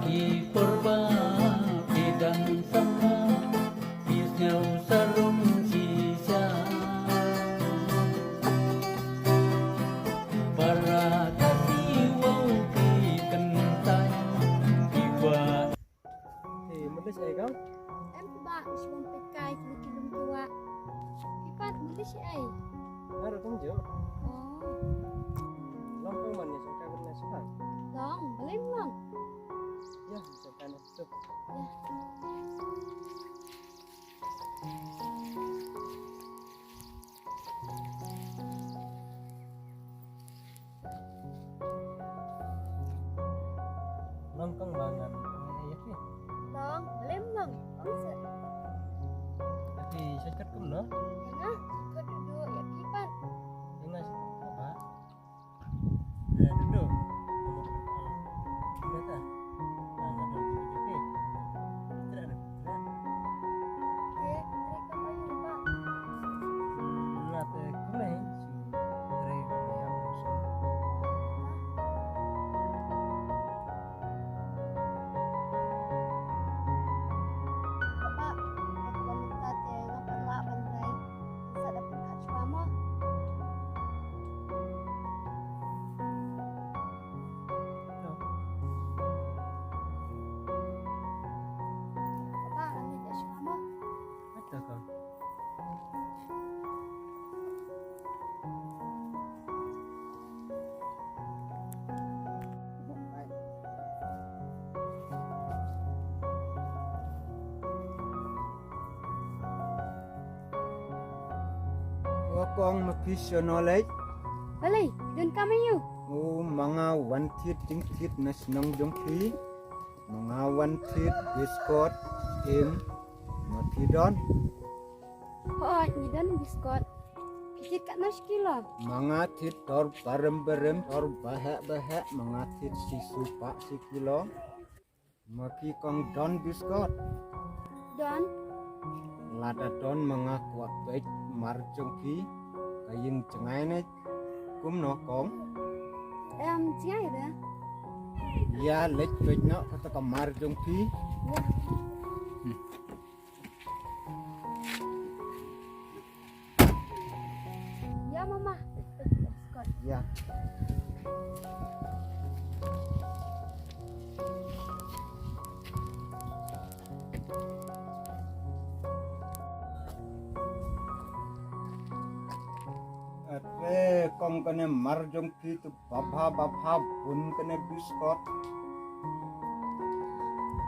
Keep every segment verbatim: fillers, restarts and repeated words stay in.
Ki por ba phi dang samla, phi sngew sarum shisha. Para ka siwaw phi kyntai, phi kwah. Hey, mali ai kang? Em ba, shuwa pekai kili kilum kiwa. Ipat mali ai. Har kum jo. Oh. Long kang man ni sangkai ban na sangkai. Long, beli long. Ya, sangkai na tu. Ya. Long kang ba ngan ngan ïa ki. Long, lem long, long se. Ïa ki shortcut kumno? Ïa nga, shortcut duduk, ïa ki pat. Ïa nga shortcut ba. Eh, duduk. Duduk. Duduk ta. Ah, nga duduk duduk duduk. Duduk duduk. Duduk. Duduk. Duduk. Duduk. Papa, kat ba mynta te nga pyrshah ban rai. Sa da pyrkhat shuwa mo. Papa, nga mih da shuwa mo. Ata ka. O kong, ma phi shano leit? Balei, don kam aïu? O ma nga wan thied jingthied na shnong jong phi. Ma nga wan thied biskot, im, ma phi don? Hooid, ngi don biskot. Phi thied katno shi kilo? Ma nga thied tor barem barem, tor baheh baheh, ma nga thied shi spah shi kilo. Ma phi kong don biskot? Don. Lada don ma nga kwah peit mar jong phi, ka ïing jngai ne kumno kong? Em, jngai de. Ïa leit peit noh kata ka mar jong phi. Ïa. Hmm. Ïa mama. Ïa. Ate kong kane mar jong phi tu babha babha bun kane biskot.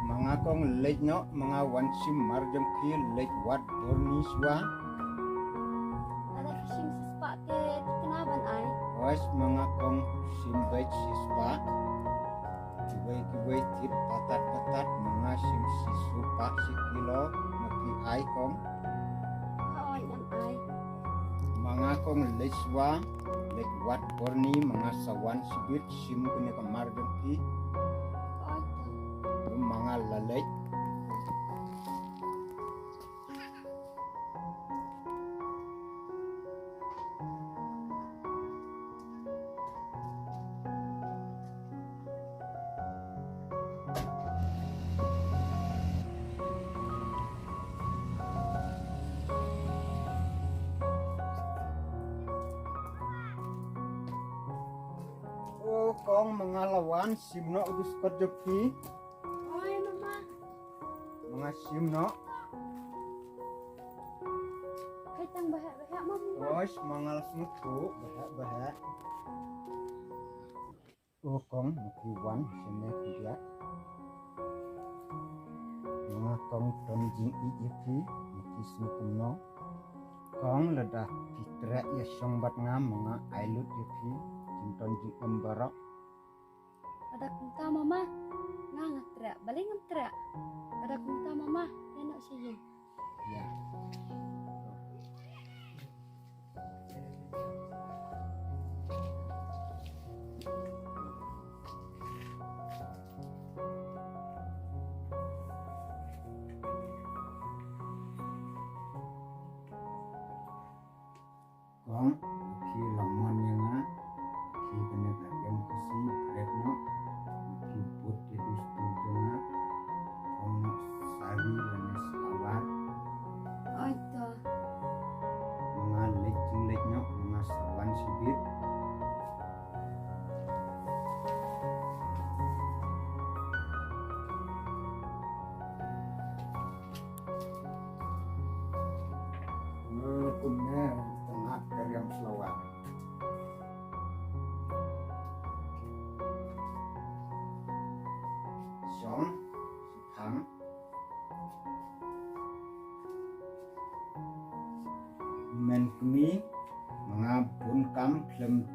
Ma nga kong leit noh, ma nga wan shim mar jong phi leit wad bor ni shuwa. Lada phi shim shi spah te kane ban ai. Wes ma nga kong shim beit shi spah. Kiwei kiwei thied patat patat ma nga shim shi spah shi kilo, ma phi ai kong. Hooid ngan ai. Ma nga kong leit shuwa, leit wad bor ni, ma nga sa wan shibit shim kane ka mar jong phi. Hooid. Ma nga la leit. O kong, ma nga la wan shim noh u biskot jong phi. Oi mama. Ma nga shim noh. Kai tang baheh baheh mama. Oi, ma nga la sngewthuh baheh baheh. O kong, ma phi wan shane khyndiat. Ma nga kong don jingïeit ïa phi, ma phi sngew kumno. Kong, lada phi treh ïa shong bad nga, ma nga ai lut ïa phi jingdon jingem baroh. Lada kumta mama, nga nga treh, balei ngam treh. Lada kumta mama, ïa noh sha ïing. Ïa. Kong, phi la mon ïa nga, phi kane ka em ka si bret noh, phi bud ïa dus tu tu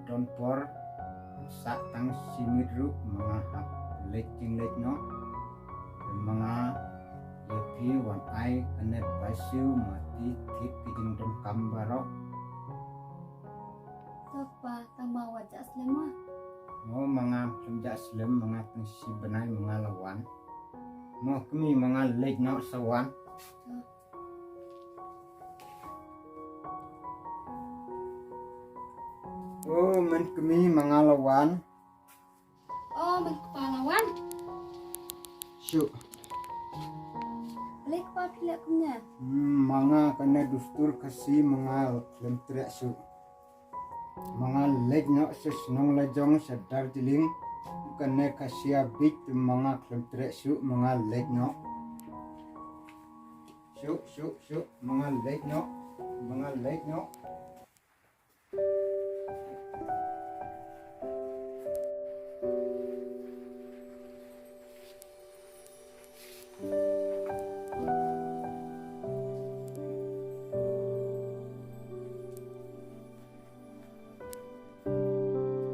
Don por sa tang shi minit ruh ma nga hap leit jingleit noh. Ma nga ïa phi wan ai kane ba siew ma phi thied ki jingdonkam baroh. To kpa, tang ma wat jah slem ma. Mo ma nga khlem jah slem, ma nga tang shi bnai ma nga la wan. Mo kmie, ma nga leit noh sa wan. To. O men kmie, ma nga la wan. O men kpa, la wan. Shu. Balei kpa phi leh kumne? Hmm, ma nga kane dustur Khasi ma nga khlem treh shu. Ma nga leit noh sha shnong la jong sha Darjeeling. Kane Khasi a bit ma nga khlem treh shu, ma nga leit noh. Shu, shu, shu, ma nga leit noh. Ma nga leit noh.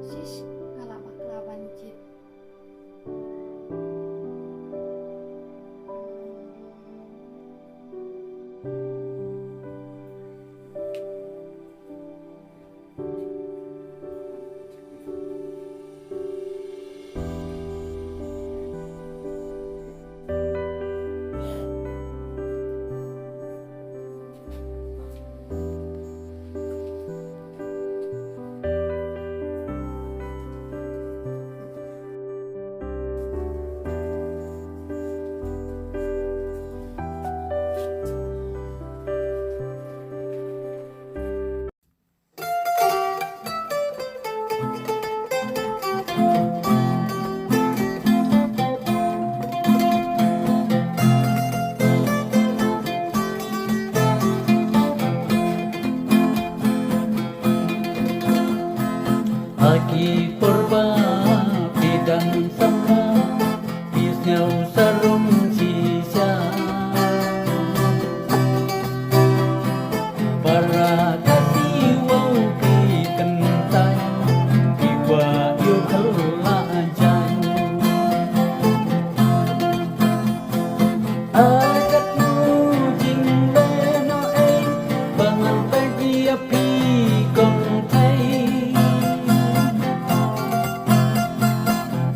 Shish, ka la bakla ban jied. Ha ki por ba phi dang samla, phi sngew sharum shisha. Para Khasi wow phi kynthai, phi kwah ïoh khlajai. A katno jingleh noh ei ba ngan peit ïa phi kong thei.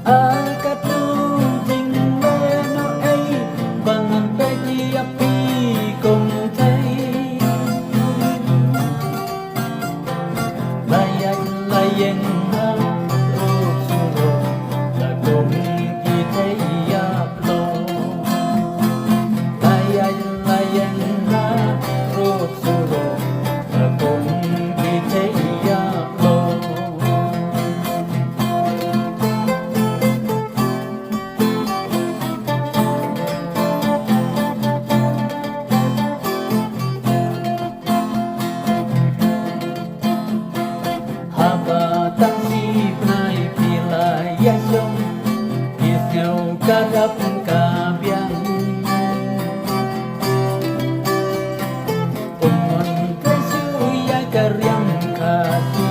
A katno jingleh noh ei ba ngan peit ïa phi kong thei. La ïaid la ïeng ha ruh surok, la kum ki thei ïap lok. La ïaid la ïeng ha ruh surok, la kum ki thei ïap lok. Haba tang shi bnai phi la ïaid shong, phi sngew ka dap ka biang. Ym mon trei shuh ïa ka riam Khasi,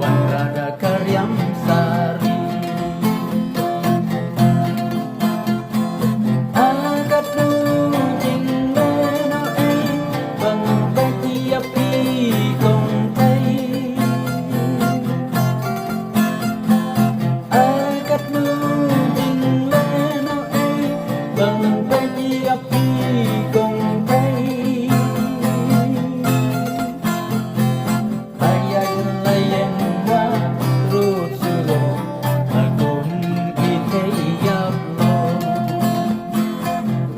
wanrah da ka riam sari. A katno jingleh noh ei ba ngan peit ïa phi kong thei. A katno jingleh noh ei ba ngan peit ïa phi kong thei. La ïaid la ïeng ha ruh surok, la kum ki thei ïap lok.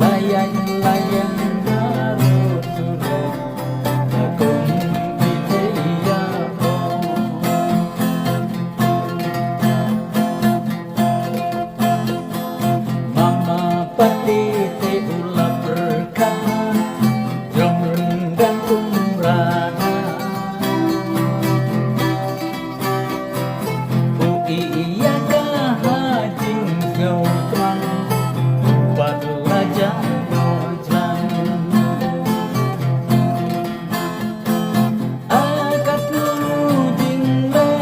La ïaid la ïeng ha ruh surok, la kum ki thei ïap lok. Mama Pate te u la pyrkhat ha, jrong ryngkat kumra na. U ïa ka ha jingsngewthuh, bad la jah noh jlan. A katno jingleh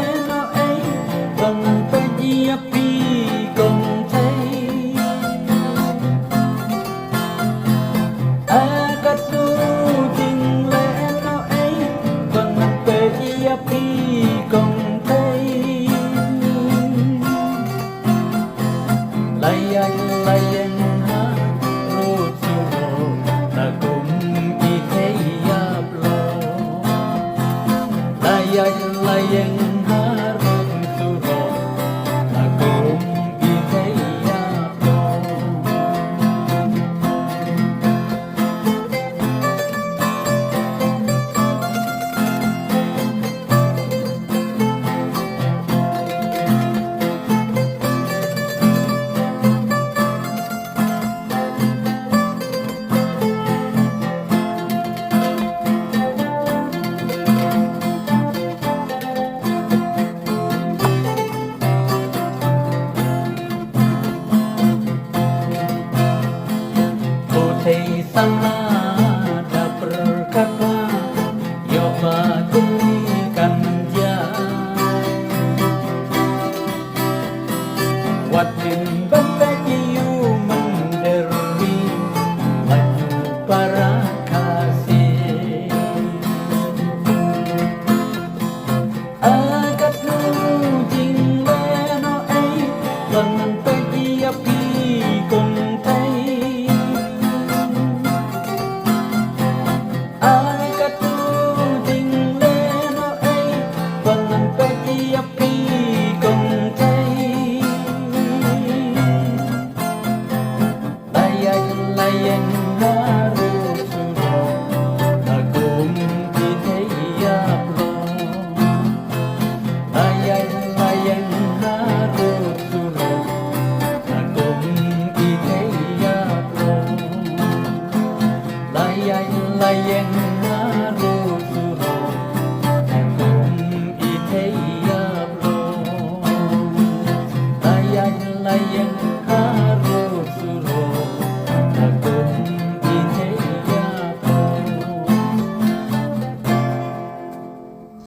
Tang la da pyrkhat ba ïoh ba kuli kan jia. Wat nym ban peit ïa u mynder ri, lait u para Khasi. Ai katno jinglehnohei ban peit ïa phi kong Thei. Ai katno jinglehnohei ban peit ïa phi kong Thei. La ïaid la ïeng haroh surok, la kum ki thei ïap lok. La ïaid la ïeng haroh surok, la kum ki thei ïap lok. La ïaid la ïeng haroh surok, la kum ki thei ïap lok. La ïaid la ïeng haroh